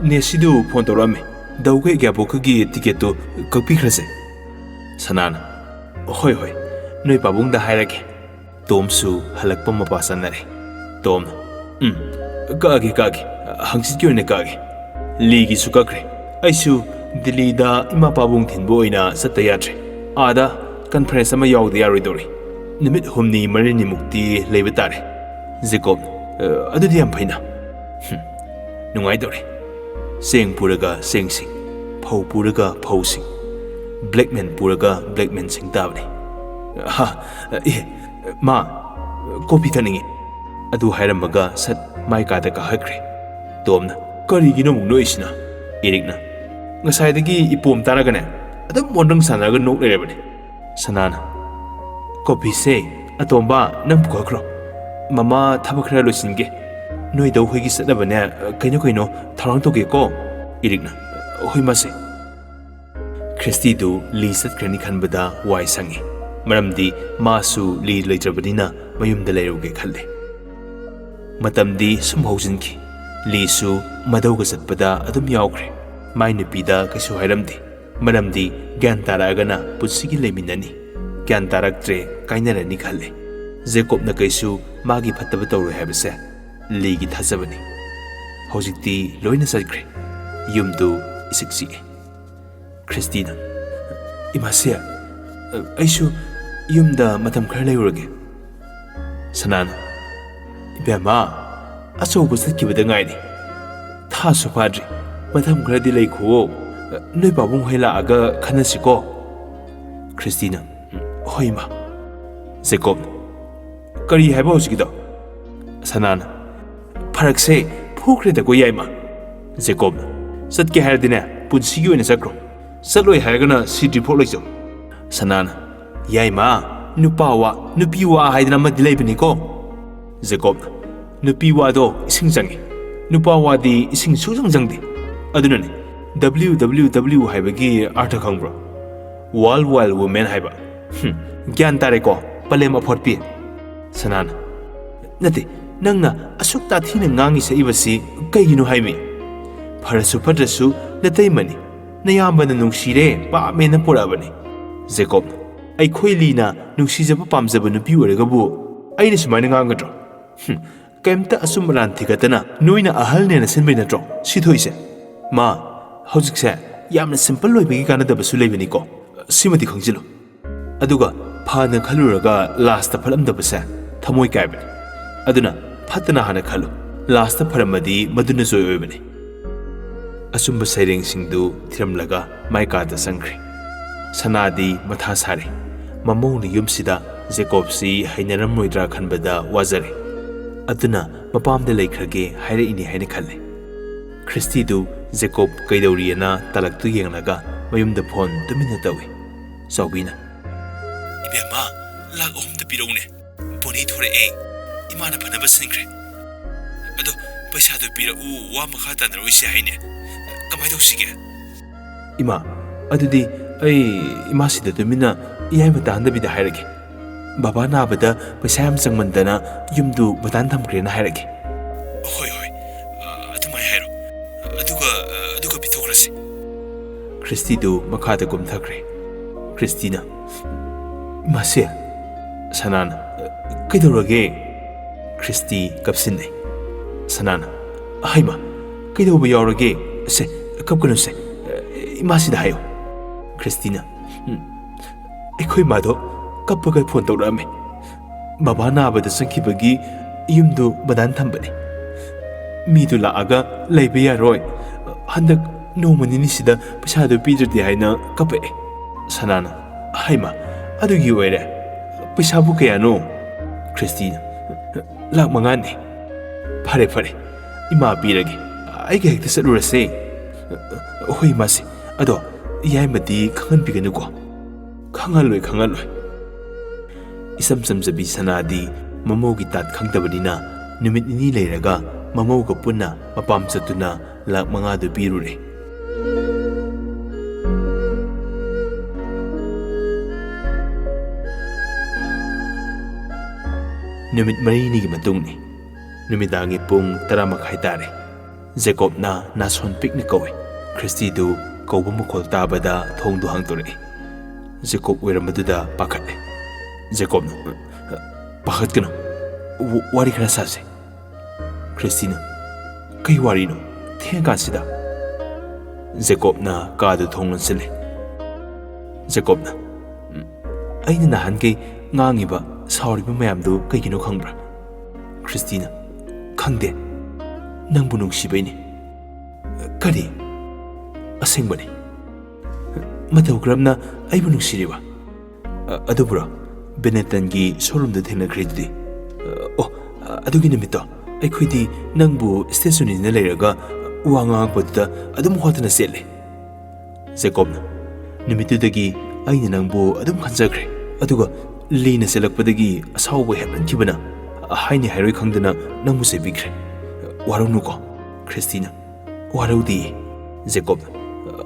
ꯅꯦꯁꯤꯗꯨ ꯐꯣꯟ ꯇꯧꯔꯛꯑꯝꯃꯦ꯫ ꯗꯧꯒ ꯏꯌꯥꯕꯣꯛꯀꯒꯤ ꯇꯤꯀꯦꯠꯇꯨ ꯀꯛꯄꯤꯈ꯭ꯔꯁꯦ꯫" ꯁꯅꯥꯅ, "ꯍꯣꯏ, ꯍꯣꯏ, ꯅꯣꯏ ꯄꯥꯕꯨꯡꯗ ꯍꯥꯏꯔꯒꯦ꯫" ꯇꯣꯝꯁꯨ ꯍꯜꯂꯛꯄ ꯃꯄꯥ ꯆꯥꯅꯔꯦ꯫ ꯇꯣꯝꯅ, "ꯎꯝ, ꯀꯛꯑꯒꯦ, ꯀꯛꯑꯒꯦ꯫ ꯍꯪꯆꯤꯠꯀꯤ ꯑꯣꯏꯅ ꯀꯛꯑꯒꯦ꯫ ꯂꯤꯒꯤꯁꯨ ꯀꯛꯈ꯭ꯔꯦ꯫ ꯑꯩꯁꯨ ꯗꯤꯜꯂꯤꯗ ꯏꯃꯥ ꯄꯥꯕꯨꯡ ꯊꯤꯟꯕ ꯑꯣꯏꯅ ꯆꯠꯇ ꯌꯥꯗ꯭ꯔꯦ꯫ ꯑꯥꯗ ꯀꯟꯐꯔꯦꯟꯁ ꯑꯃ ꯌꯥꯎꯗ ꯌꯥꯔꯣꯏꯗꯧꯔꯤ꯫ ꯅꯨꯃꯤꯠ ꯍꯨꯝꯅꯤ ꯃꯔꯤꯅꯤꯃꯨꯛꯇꯤ ꯂꯩꯕ ꯇꯥꯔꯦ꯫" ꯖꯦꯀꯣꯕ, "ꯑ, ꯑꯗꯨꯗꯤ ꯌꯥꯝ ꯐꯩꯅ꯫ ꯍꯨꯝ, ꯅꯨꯡꯉꯥꯏꯗꯧꯔꯦ꯫ ꯆꯦꯡ ꯄꯨꯔꯒ ꯆꯦꯡꯁꯤꯡ, ꯐꯧ ꯄꯨꯔꯒ ꯐꯧꯁꯤꯡ, ꯕ꯭ꯂꯦꯛꯃꯦꯟ ꯄꯨꯔꯒ ꯕ꯭ꯂꯦꯛꯃꯦꯟꯁꯤꯡ ꯇꯥꯕꯅꯤ꯫" "ꯍꯥ, ꯑꯦ, ꯃꯥ, ꯀꯣꯐꯤ ꯊꯛꯅꯤꯡꯉꯤ"꯫ ꯑꯗꯨ ꯍꯥꯏꯔꯝꯃꯒ ꯁꯠ ꯃꯥꯏ ꯀꯥꯗ ꯀꯥꯈꯠꯈ꯭ꯔꯦ꯫ ꯇꯣꯝꯅ, "ꯀꯔꯤꯒꯤꯅꯣ ꯑꯃꯨꯛ ꯅꯣꯛꯏꯁꯤꯅ?" ꯏꯔꯤꯛꯅ, "ꯉꯁꯥꯏꯗꯒꯤ ꯏꯄꯣꯝ ꯇꯥꯔꯒꯅꯦ ꯑꯗꯨꯝ ꯃꯣꯟꯗ꯭ꯔꯪ ꯁꯥꯟꯅꯔꯒ ꯅꯣꯛ ꯂꯩꯔꯕꯅꯦ"꯫ ꯁꯅꯥꯅ, "ꯀꯣꯐꯤꯁꯦ ꯑꯇꯣꯝꯕ ꯅꯪ ꯄꯨꯈꯠꯈ꯭ꯔꯣ꯫ ꯃꯃꯥ ꯊꯕꯛ ꯈꯔ ꯂꯣꯏꯁꯤꯟꯒꯦ꯫ ꯅꯣꯏꯗꯧ ꯍꯣꯏꯒꯤ ꯆꯠꯅꯕꯅꯦ, ꯀꯩꯅꯣ ꯀꯩꯅꯣ ꯊꯧꯔꯥꯡ ꯇꯧꯒꯦꯀꯣ"꯫ ꯏꯔꯤꯛꯅ, "ꯍꯣꯏ ꯃꯥꯁꯦ"꯫ ꯈ꯭ꯔꯤꯁꯇꯤꯗꯨ ꯂꯤ ꯆꯠꯈ꯭ꯔꯅꯤ ꯈꯟꯕꯗ ꯋꯥꯏ ꯁꯪꯉꯤ꯫ ꯃꯔꯝꯗꯤ ꯃꯥꯁꯨ ꯂꯤ ꯂꯩꯇ꯭ꯔꯕꯅꯤꯅ ꯃꯌꯨꯝꯗ ꯂꯩꯔꯨꯒꯦ ꯈꯜꯂꯦ꯫ ꯃꯇꯝꯗꯤ ꯁꯨꯝ ꯍꯧꯖꯤꯟꯈꯤ꯫ ꯂꯤꯁꯨ ꯃꯙꯧꯒ ꯆꯠꯄꯗ ꯑꯗꯨꯝ ꯌꯥꯎꯈ꯭ꯔꯦ꯫ ꯃꯥꯏ ꯅꯨꯄꯤꯗ ꯀꯩꯁꯨ ꯍꯥꯏꯔꯝꯗꯦ꯫ ꯃꯔꯝꯗꯤ ꯒ꯭ꯌꯥꯟ ꯇꯥꯔꯛꯑꯒꯅ ꯄꯨꯟꯁꯤꯒꯤ ꯂꯩꯃꯤꯟꯅꯅꯤ, ꯒ꯭ꯌꯥꯟ ꯇꯥꯔꯛꯇ꯭ꯔꯦ ꯀꯥꯏꯅꯔꯅꯤ ꯈꯜꯂꯦ꯫ ꯖꯦꯀꯣꯕꯅ ꯀꯩꯁꯨ ꯃꯥꯒꯤ ꯐꯠꯇꯕ ꯇꯧꯔꯣꯏ ꯍꯥꯏꯕꯁꯦ ꯂꯤꯒꯤ ꯊꯥꯖꯕꯅꯤ꯫ ꯍꯧꯖꯤꯛꯇꯤ ꯂꯣꯏꯅ ꯆꯠꯈ꯭ꯔꯦ꯫ ꯌꯨꯝꯗꯨ ꯏꯆꯤꯛ ꯆꯤꯛꯑꯦ꯫ ꯈ꯭ꯔꯤꯁꯇꯤꯅ, "ꯏꯃꯥꯁꯦ, ꯑꯩꯁꯨ ꯌꯨꯝꯗ ꯃꯇꯝ ꯈꯔ ꯂꯩꯔꯨꯔꯒꯦ"꯫ ꯁꯅꯥꯅ, "ꯏꯕꯦꯝꯃ, ꯑꯆꯧꯕ ꯆꯠꯈꯤꯕꯗ ꯉꯥꯏꯔꯤ꯫ ꯊꯥꯁꯨ ꯐꯥꯗ꯭ꯔꯤ꯫ ꯃꯇꯝ ꯈꯔꯗꯤ ꯂꯩꯈꯨꯋꯣ꯫ ꯅꯣꯏ ꯄꯥꯕꯨꯡ ꯍꯣꯏ ꯂꯥꯛꯑꯒ ꯈꯟꯅꯁꯤꯀꯣ"꯫ ꯈ꯭ꯔꯤꯁꯇꯤꯅ, "ꯍꯣꯏ, ꯏꯃꯥ"꯫ ꯖꯦꯀꯣꯕꯅ, "ꯀꯔꯤ ꯍꯥꯏꯕ ꯍꯧꯖꯤꯛꯀꯤꯗꯣ?" ꯁꯅꯥꯅ, "ꯐꯔꯛꯁꯦ ꯐꯨꯈ꯭ꯔꯦꯗꯀꯣ, ꯌꯥꯏꯃ"꯫ ꯖꯦꯀꯣꯕꯅ, "ꯆꯠꯀꯦ ꯍꯥꯏꯔꯗꯤꯅꯦ, ꯄꯨꯟꯁꯤꯒꯤ ꯑꯣꯏꯅ ꯆꯠꯈ꯭ꯔꯣ꯫ ꯆꯠꯂꯣꯏ ꯍꯥꯏꯔꯒꯅ ꯁꯤꯗ꯭ꯔꯤꯐꯥꯎ ꯂꯩꯖꯧ"꯫ ꯁꯅꯥꯅ, "ꯌꯥꯏꯃ, ꯅꯨꯄꯥ ꯋꯥ, ꯅꯨꯄꯤ ꯋꯥ ꯍꯥꯏꯗꯅ ꯑꯃꯗꯤ ꯂꯩꯕꯅꯤꯀꯣ"꯫ ꯖꯦꯀꯣꯕꯅ, "ꯅꯨꯄꯤ ꯋꯥꯗꯣ ꯏꯁꯤꯡ ꯆꯪꯉꯤ, ꯅꯨꯄꯥ ꯋꯥꯗꯤ ꯏꯁꯤꯡ ꯁꯨꯡꯆꯪ ꯆꯪꯗꯦ꯫ ꯑꯗꯨꯅꯅꯦ, W W W ꯍꯥꯏꯕꯒꯤ ꯑꯥꯔꯊ ꯈꯪꯕ꯭ꯔꯣ? World Wide Women ꯍꯥꯏꯕ꯫ ꯍꯨꯝ, ꯒ꯭ꯌꯥꯟ ꯇꯥꯔꯦꯀꯣ, ꯄꯂꯦꯝ ꯑꯐꯣꯠꯄꯤ"꯫ ꯁꯅꯥꯅ, "ꯅꯠꯇꯦ, ꯅꯪꯅ ꯑꯁꯨꯛ ꯇꯥꯊꯤꯅ ꯉꯥꯡꯉꯤ ꯁꯛꯏꯕꯁꯤ ꯀꯩꯒꯤꯅꯣ ꯍꯥꯏꯃꯤ? ꯐꯔꯁꯨ ꯐꯠꯇ꯭ꯔꯁꯨ ꯅꯇꯩꯃꯅꯤ, ꯅꯌꯥꯝꯕꯅ ꯅꯨꯡꯁꯤꯔꯦ, ꯄꯥꯝꯃꯦꯅ ꯄꯣꯔꯛꯑꯕꯅꯤ"꯫ ꯖꯦꯀꯣꯕꯅ, "ꯑꯩꯈꯣꯏ ꯂꯤꯅ ꯅꯨꯡꯁꯤꯖꯕ ꯄꯥꯝꯖꯕ ꯅꯨꯄꯤ ꯑꯣꯏꯔꯒꯕꯨ ꯑꯩꯅ ꯁꯨꯃꯥꯏꯅ ꯉꯥꯡꯒꯗ꯭ꯔꯣ? ꯍꯨꯝ, ꯀꯩꯝꯇ ꯑꯆꯨꯝ ꯑꯔꯥꯟ ꯊꯤꯒꯠꯇꯅ ꯅꯣꯏꯅ ꯑꯍꯜꯅꯦꯅ ꯁꯤꯟꯕꯩ ꯅꯠꯇ꯭ꯔꯣ ꯁꯤ ꯊꯣꯛꯏꯁꯦ? ꯃꯥ, ꯍꯧꯖꯤꯛꯁꯦ ꯌꯥꯝꯅ ꯁꯤꯝꯄꯜ ꯑꯣꯏꯕꯒꯤ ꯀꯥꯟꯅꯗꯕꯁꯨ ꯂꯩꯕꯅꯤꯀꯣ, ꯁꯤꯃꯗꯤ ꯈꯪꯖꯤꯜꯂꯨ꯫ ꯑꯗꯨꯒ ꯐꯅ ꯈꯜꯂꯨꯔꯒ ꯂꯥꯁꯇ ꯐꯠꯂꯝꯗꯕꯁꯦ ꯊꯃꯣꯏ ꯀꯥꯏꯕꯅꯤ꯫ ꯑꯗꯨꯅ ꯐꯠꯇꯅ ꯍꯥꯟꯅ ꯈꯜꯂꯨ, ꯂꯥꯁꯇ ꯐꯔꯝꯃꯗꯤ ꯃꯗꯨꯅ ꯖꯣꯏ ꯑꯣꯏꯕꯅꯤ"꯫ ꯑꯆꯨꯝꯕ ꯁꯩꯔꯦꯡꯁꯤꯡꯗꯨ ꯊꯤꯔꯝꯂꯒ ꯃꯥꯏ ꯀꯥꯗ ꯆꯪꯈ꯭ꯔꯦ꯫ ꯁꯅꯥꯗꯤ ꯃꯊꯥ ꯁꯥꯔꯦ꯫ ꯃꯃꯧꯅ ꯌꯨꯝꯁꯤꯗ ꯖꯦꯀꯣꯕꯁꯤ ꯍꯩꯅꯔꯝꯂꯣꯏꯗ꯭ꯔꯥ ꯈꯟꯕꯗ ꯋꯥꯖꯔꯦ꯫ ꯑꯗꯨꯅ ꯃꯄꯥꯝꯗ ꯂꯩꯈ꯭ꯔꯒꯦ ꯍꯥꯏꯔꯛꯏꯅꯤ ꯍꯥꯏꯅ ꯈꯜꯂꯦ꯫ ꯈ꯭ꯔꯤꯁꯇꯤꯗꯨ ꯖꯦꯀꯣꯕ ꯀꯩꯗꯧꯔꯤꯑꯅ ꯇꯂꯛꯇꯨ ꯌꯦꯡꯂꯒ ꯃꯌꯨꯝꯗ ꯐꯣꯟ ꯇꯨꯃꯤꯟꯅ ꯇꯧꯏ꯫ ꯆꯥꯎꯕꯤꯅ, "ꯏꯕꯦꯝꯃ, ꯂꯥꯛ ꯑꯍꯨꯝꯇ ꯄꯤꯔꯛꯎꯅꯦ꯫ ꯕꯣꯅꯤ ꯊꯣꯔꯛꯑꯦ꯫ ꯏꯃꯥꯅ ꯐꯅꯕ ꯁꯤꯟꯈ꯭ꯔꯦ꯫ ꯑꯗꯣ ꯄꯩꯁꯥꯗꯣ ꯄꯤꯔꯛꯎ, ꯋꯥ ꯃꯈꯥ ꯇꯥꯅꯔꯣꯏꯁꯦ ꯍꯥꯏꯅꯦ꯫ ꯀꯃꯥꯏ ꯇꯧꯁꯤꯒꯦ?" "ꯏꯃꯥ, ꯑꯗꯨꯗꯤ ꯑꯩ ꯏꯃꯥꯁꯤꯗ ꯇꯨꯃꯤꯟꯅ ꯏꯌꯥꯏ ꯃꯇꯥ ꯍꯟꯗꯕꯤꯗ ꯍꯥꯏꯔꯒꯦ꯫ ꯕꯕꯥ ꯅꯥꯕꯗ ꯄꯩꯁꯥ ꯌꯥꯝ ꯆꯪꯃꯟꯗꯅ ꯌꯨꯝꯗꯨ ꯕꯟꯗꯥꯟ ꯊꯝꯈ꯭ꯔꯦꯅ ꯍꯥꯏꯔꯒꯦ꯫" "ꯍꯣꯏ, ꯍꯣꯏ, ꯑ, ꯑꯗꯨꯃꯥꯏ ꯍꯥꯏꯔꯣ꯫ ꯑꯗꯨꯒ, ꯑ, ꯑꯗꯨꯒ ꯄꯤꯊꯣꯛꯈ꯭ꯔꯁꯤ꯫" ꯈ꯭ꯔꯤꯁꯇꯤꯗꯨ ꯃꯈꯥꯗ ꯀꯨꯝꯊꯈ꯭ꯔꯦ꯫ ꯈ꯭ꯔꯤꯁꯇꯤꯅ, "ꯃꯁꯦ꯫" ꯁꯅꯥꯅ, "ꯀꯩꯗꯧꯔꯒꯦ?" ꯈ꯭ꯔꯤꯁꯇꯤ ꯀꯞꯁꯤꯟꯅꯩ꯫ ꯁꯅꯥꯅ, "ꯍꯩꯃꯥ, ꯀꯩꯗꯧꯕ ꯌꯥꯎꯔꯒꯦ? ꯁꯦ, ꯀꯞꯀꯅꯨꯁꯦ꯫ ꯏꯃꯥꯁꯤꯗ ꯍꯥꯏꯌꯨ꯫" ꯈ꯭ꯔꯤꯁꯇꯤꯅ, "ꯎꯝ, ꯑꯩꯈꯣꯏ ꯃꯥꯗꯣ ꯀꯞꯄꯒ ꯐꯣꯟ ꯇꯧꯔꯛꯑꯝꯃꯦ꯫ ꯕꯕꯥ ꯅꯥꯕꯗ ꯆꯠꯈꯤꯕꯒꯤ ꯌꯨꯝꯗꯨ ꯕꯟꯗꯥꯟ ꯊꯝꯕꯅꯤ꯫ ꯃꯤꯗꯨ ꯂꯥꯛꯑꯒ ꯂꯩꯕ ꯌꯥꯔꯣꯏ꯫ ꯍꯟꯗꯛ ꯅꯣꯡꯃ ꯅꯤꯅꯤꯁꯤꯗ ꯄꯩꯁꯥꯗꯨ ꯄꯤꯗ꯭ꯔꯗꯤ ꯍꯥꯏꯅ ꯀꯞꯄꯛꯑꯦ꯫" ꯁꯅꯥꯅ, "ꯍꯩꯃꯥ, ꯑꯗꯨꯒꯤ ꯑꯣꯏꯔꯦ꯫ ꯄꯩꯁꯥꯕꯨ ꯀꯌꯥꯅꯣ?" ꯈ꯭ꯔꯤꯁꯇꯤꯅ, "ꯂꯥꯛ ꯃꯉꯥꯅꯤ꯫" "ꯐꯔꯦ, ꯐꯔꯦ, ꯏꯃꯥ ꯄꯤꯔꯒꯦ꯫ ꯑꯩꯒ ꯍꯦꯛꯇ ꯆꯠꯂꯨꯔꯁꯦ꯫" "ꯍꯣꯏ, ꯏꯃꯥꯁꯦ꯫ ꯑꯗꯣ ꯌꯥꯏꯃꯗꯤ ꯈꯪꯍꯟꯕꯤꯒꯅꯨꯀꯣ꯫" "ꯈꯪꯍꯜꯂꯣꯏ, ꯈꯪꯍꯜꯂꯣꯏ꯫" ꯏꯆꯝ ꯆꯝꯖꯕꯤ ꯁꯅꯥꯗꯤ ꯃꯃꯧꯒꯤ ꯇꯥꯠ ꯈꯪꯗꯕꯅꯤꯅ ꯅꯨꯃꯤꯠ ꯅꯤꯅꯤ ꯂꯩꯔꯒ ꯃꯃꯧꯒ ꯄꯨꯟꯅ ꯃꯄꯥꯝ ꯆꯠꯇꯨꯅ ꯂꯥꯛ ꯃꯉꯥꯗꯨ ꯄꯤꯔꯨꯔꯦ꯫ ꯅꯨꯃꯤꯠ ꯃꯔꯤꯅꯤꯒꯤ ꯃꯇꯨꯡꯅꯤ꯫ ꯅꯨꯃꯤꯗꯥꯡꯒꯤ ꯄꯨꯡ ꯇꯔꯥ ꯃꯈꯥꯏ ꯇꯥꯔꯦ꯫ ꯖꯦꯀꯣꯕꯅ ꯅꯥꯁꯣꯟ ꯄꯤꯛꯅ ꯀꯧꯏ꯫ ꯈ꯭ꯔꯤꯁꯇꯤꯗꯨ ꯀꯧꯕ ꯃꯈꯣꯜ ꯇꯥꯕꯗ ꯊꯣꯡꯗꯨ ꯍꯥꯡꯗꯣꯔꯛꯏ꯫ ꯖꯦꯀꯣꯕ ꯑꯣꯏꯔꯝꯕꯗꯨꯗ ꯄꯥꯈꯠꯂꯦ꯫ ꯖꯦꯀꯣꯕꯅ, "ꯄꯥꯈꯠꯀꯅꯨ, ꯋꯥ-, ꯋꯥꯔꯤ ꯈꯔ ꯁꯥꯁꯦ꯫" ꯈ꯭ꯔꯤꯁꯇꯤꯅ, "ꯀꯩ ꯋꯥꯔꯤꯅꯣ ꯊꯦꯡꯉꯀꯥꯟꯁꯤꯗ?" ꯖꯦꯀꯣꯕꯅ ꯀꯥꯗꯨ ꯊꯣꯡ ꯂꯣꯟꯁꯤꯜꯂꯦ꯫ ꯖꯦꯀꯣꯕꯅ, "ꯎꯝ, ꯑꯩꯅ ꯅꯍꯥꯟꯈꯩ ꯉꯥꯡꯉꯤꯕ, ꯁꯥꯎꯔꯤꯕ ꯃꯌꯥꯝꯗꯨ ꯀꯩꯒꯤꯅꯣ ꯈꯪꯕ꯭ꯔꯥ?" ꯈ꯭ꯔꯤꯁꯇꯤꯅ, "ꯈꯪꯗꯦ꯫ ꯅꯪꯕꯨ ꯅꯨꯡꯁꯤꯕꯩꯅꯤ꯫" "ꯀꯔꯤ?" "ꯑꯁꯦꯡꯕꯅꯤ꯫ ꯃꯇꯧ ꯀꯔꯝꯅ ꯑꯩꯕꯨ ꯅꯨꯡꯁꯤꯔꯤꯕ?" "ꯑ, ꯑꯗꯨꯕꯨꯔꯣ? ꯕꯦꯅꯦꯇꯟꯒꯤ ꯁꯣꯔꯨꯝꯗ ꯊꯦꯡꯅꯈ꯭ꯔꯤꯗꯨꯗꯤ?" "ꯑ, ꯑꯣ, ꯑ, ꯑꯗꯨꯒꯤ ꯅꯨꯃꯤꯠꯇꯣ ꯑꯩꯈꯣꯏꯗꯤ ꯅꯪꯕꯨ ꯁ꯭ꯇꯦꯁꯟ ꯑꯅꯤꯅ ꯂꯩꯔꯒ ꯋꯥ ꯉꯥꯡꯉꯛꯄꯗꯨꯗ ꯑꯗꯨꯝ ꯍꯣꯠꯇꯅ ꯆꯦꯜꯂꯦ, ꯖꯦꯀꯣꯕꯅ꯫ ꯅꯨꯃꯤꯠꯇꯨꯗꯒꯤ ꯑꯩꯅ ꯅꯪꯕꯨ ꯑꯗꯨꯝ ꯈꯟꯖꯈ꯭ꯔꯦ꯫ ꯑꯗꯨꯒ ꯂꯤꯅ ꯆꯦꯜꯂꯛꯄꯗꯒꯤ ꯑꯁꯥꯎꯕ ꯍꯦꯟꯃꯟꯈꯤꯕꯅ ꯍꯥꯏꯅꯤ ꯍꯥꯏꯔꯣꯏ ꯈꯪꯗꯅ ꯅꯪꯕꯨ ꯆꯦꯕꯤꯈ꯭ꯔꯦ꯫ ꯋꯥꯔꯧꯅꯨꯀꯣ, ꯈ꯭ꯔꯤꯁꯇꯤꯅ꯫" "ꯋꯥꯔꯧꯗꯤꯌꯦ, ꯖꯦꯀꯣꯕꯅ꯫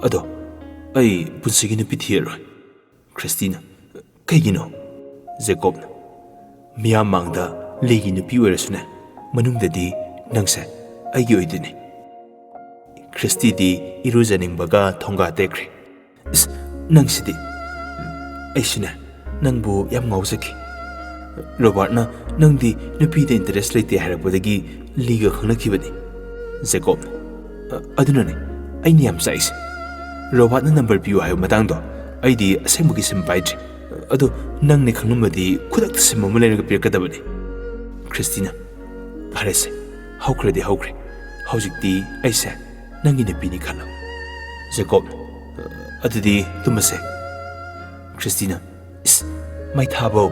ꯑꯗꯣ ꯑꯩ ꯄꯨꯟꯁꯤꯒꯤ ꯅꯨꯄꯤ ꯊꯤꯔꯔꯣꯏ꯫" ꯈ꯭ꯔꯤꯁꯇꯤꯅ꯫ "ꯀꯩꯒꯤꯅꯣ?" ꯖꯦꯀꯣꯕꯅ꯫ "ꯃꯤꯌꯥꯝ ꯃꯥꯡꯗ ꯂꯤꯒꯤ ꯅꯨꯄꯤ ꯑꯣꯏꯔꯁꯨꯅꯦ, ꯃꯅꯨꯡꯗꯗꯤ ꯅꯪꯁꯦ ꯑꯩꯒꯤ ꯑꯣꯏꯗꯣꯏꯅꯦ꯫" ꯈ꯭ꯔꯤꯁꯇꯤꯗꯤ ꯏꯔꯨꯖꯅꯤꯡꯕꯒ ꯊꯣꯡꯒꯥ ꯇꯦꯛꯈ꯭ꯔꯦ꯫ "ꯏꯁ, ꯅꯪꯁꯤꯗꯤ꯫ ꯑꯩꯁꯨꯅꯦ, ꯅꯪꯕꯨ ꯌꯥꯝ ꯉꯥꯎꯖꯈꯤ꯫ ꯔꯣꯕꯥꯔꯠꯅ ꯅꯪꯗꯤ ꯅꯨꯄꯤꯗ ꯏꯟꯇꯔꯦꯁ ꯂꯩꯇꯦ ꯍꯥꯏꯔꯛꯄꯗꯒꯤ ꯂꯤꯒ ꯈꯪꯅꯈꯤꯕꯅꯤ꯫" ꯖꯦꯀꯣꯕꯅ꯫ "ꯑ-, ꯑꯗꯨꯅꯅꯦ ꯑꯩꯅ ꯌꯥꯝ ꯆꯥꯛꯏꯁꯦ꯫ ꯔꯣꯕꯥꯔꯠꯅ ꯅꯝꯕꯔ ꯄꯤꯌꯨ ꯍꯥꯏꯕ ꯃꯇꯥꯡꯗꯣ ꯑꯩꯗꯤ ꯑꯁꯦꯡꯕꯒꯤ ꯁꯤꯝ ꯄꯥꯏꯗ꯭ꯔꯤ꯫ ꯑꯗꯣ ꯅꯪꯅꯦ ꯈꯪꯂꯝꯃꯗꯤ ꯈꯨꯗꯛꯇ ꯁꯤꯝ ꯑꯃ ꯂꯩꯔꯒ ꯄꯤꯔꯛꯀꯗꯕꯅꯤ꯫" ꯈ꯭ꯔꯤꯁꯇꯤꯅ꯫ "ꯐꯔꯦꯁꯦ, ꯍꯧꯈ꯭ꯔꯗꯤ ꯍꯧꯈ꯭ꯔꯦ꯫ ꯍꯧꯖꯤꯛꯇꯤ ꯑꯩꯁꯦ ꯅꯪꯒꯤ ꯅꯨꯄꯤꯅꯤ ꯈꯜꯂꯣ꯫" ꯖꯦꯀꯣꯕ꯫ "ꯑꯗꯨꯗꯤ ꯇꯨꯝꯃꯁꯦ꯫" ꯈ꯭ꯔꯤꯁꯇꯤꯅ꯫ "ꯏꯁ, ꯃꯩ ꯊꯥꯕꯧ꯫"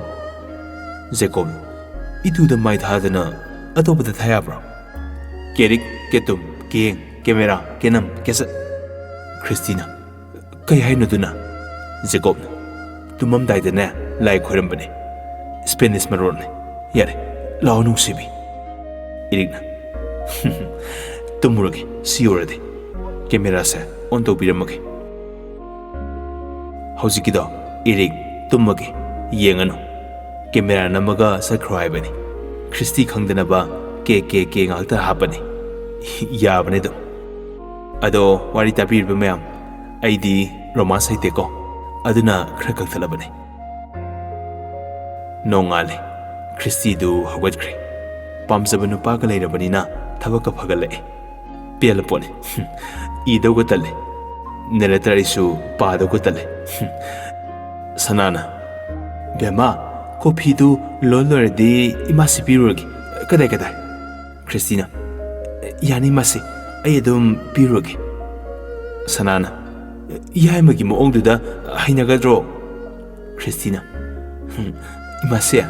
ꯖꯦꯀꯣꯕ꯫ "ꯏꯇꯨꯗ ꯃꯩ ꯊꯥꯗꯅ ꯑꯇꯣꯞꯄꯗ ꯊꯥ ꯌꯥꯕ꯭ꯔꯣ? ꯀꯦꯔꯤꯛ, ꯀꯦꯇꯨꯝ, ꯀꯦꯡ, ꯀꯦꯃꯦꯔꯥ, ꯀꯦꯅꯝ, ꯀꯦꯁꯠ꯫" ꯈ꯭ꯔꯤꯁꯇꯤꯅ꯫ "ꯀꯩ ꯍꯥꯏꯅꯣ ꯑꯗꯨꯅ?" ꯖꯦꯀꯣꯕꯅ꯫ "ꯇꯨꯝꯃꯝꯗꯥꯏꯗꯅꯦ ꯂꯥꯏ ꯈꯣꯏꯔꯝꯕꯅꯦ꯫ ꯁ꯭ꯄꯦꯅꯤꯁ ꯃꯔꯣꯟꯅꯦ꯫ ꯌꯥꯔꯦ, ꯂꯥꯛꯑꯣ ꯅꯨꯡꯁꯤꯕꯤ꯫" ꯏꯔꯤꯛꯅ꯫ "ꯇꯨꯝꯃꯨꯔꯒꯦ, ꯁꯤ ꯌꯧꯔꯗꯤ꯫ ꯀꯦꯃꯦꯔꯥꯁꯦ ꯑꯣꯟ ꯇꯧꯕꯤꯔꯝꯃꯒꯦ꯫" "ꯍꯧꯖꯤꯛꯀꯤꯗꯣ, ꯏꯔꯤꯛ, ꯇꯨꯝꯃꯒꯦ, ꯌꯦꯡꯉꯅꯨ꯫ ꯀꯦꯃꯦꯔꯥ ꯅꯝꯃꯒ ꯆꯠꯈ꯭ꯔꯣ ꯍꯥꯏꯕꯅꯤ꯫ ꯈ꯭ꯔꯤꯁꯇꯤ ꯈꯪꯗꯅꯕ ꯀꯦ ꯀꯦ ꯀꯦ ꯉꯥꯛꯇ ꯍꯥꯞꯄꯅꯤ꯫ ꯌꯥꯕꯅꯦ ꯑꯗꯨꯝ꯫ ꯑꯗꯣ ꯋꯥꯔꯤ ꯇꯥꯕꯤꯔꯤꯕ ꯃꯌꯥꯝ, ꯑꯩꯗꯤ ꯔꯣꯃꯥꯟꯁ ꯍꯩꯇꯦꯀꯣ, ꯑꯗꯨꯅ ꯈꯔ ꯀꯛꯊꯠꯂꯕꯅꯦ꯫" ꯅꯣꯡꯉꯥꯜꯂꯦ꯫ ꯈ꯭ꯔꯤꯁꯇꯤꯗꯨ ꯍꯧꯒꯠꯈ꯭ꯔꯦ꯫ ꯄꯥꯝꯖꯕ ꯅꯨꯄꯥꯒ ꯂꯩꯔꯕꯅꯤꯅ ꯊꯕꯛꯀ ꯐꯒꯠꯂꯛꯑꯦ꯫ ꯄꯦꯜꯂ ꯄꯣꯠꯅꯤ꯫ ꯏꯗꯧꯒ ꯇꯜꯂꯦ꯫ ꯅꯦꯔꯦꯇꯔ ꯑꯩꯁꯨ ꯄꯥꯗꯧꯒ ꯇꯜꯂꯦ꯫ ꯁꯅꯥꯅ, "ꯕꯦꯝꯃ, ꯀꯣꯐꯤꯗꯨ ꯂꯣꯟ ꯂꯣꯏꯔꯗꯤ ꯏꯃꯥꯁꯤ ꯄꯤꯔꯨꯔꯒꯦ꯫" "ꯀꯗꯥꯏ, ꯀꯗꯥꯏ?" ꯈ꯭ꯔꯤꯁꯇꯤꯅ꯫ "ꯌꯥꯅꯤ ꯃꯥꯁꯤ, ꯑꯩ ꯑꯗꯨꯝ ꯄꯤꯔꯨꯔꯒꯦ꯫" ꯁꯅꯥꯅ꯫ "ꯌꯥꯏꯃꯒꯤ ꯃꯑꯣꯡꯗꯨꯗ ꯍꯩꯅꯒꯗ꯭ꯔꯣ?" ꯈ꯭ꯔꯤꯁꯇꯤꯅ, "ꯍꯝ, ꯏꯃꯥꯁꯦ,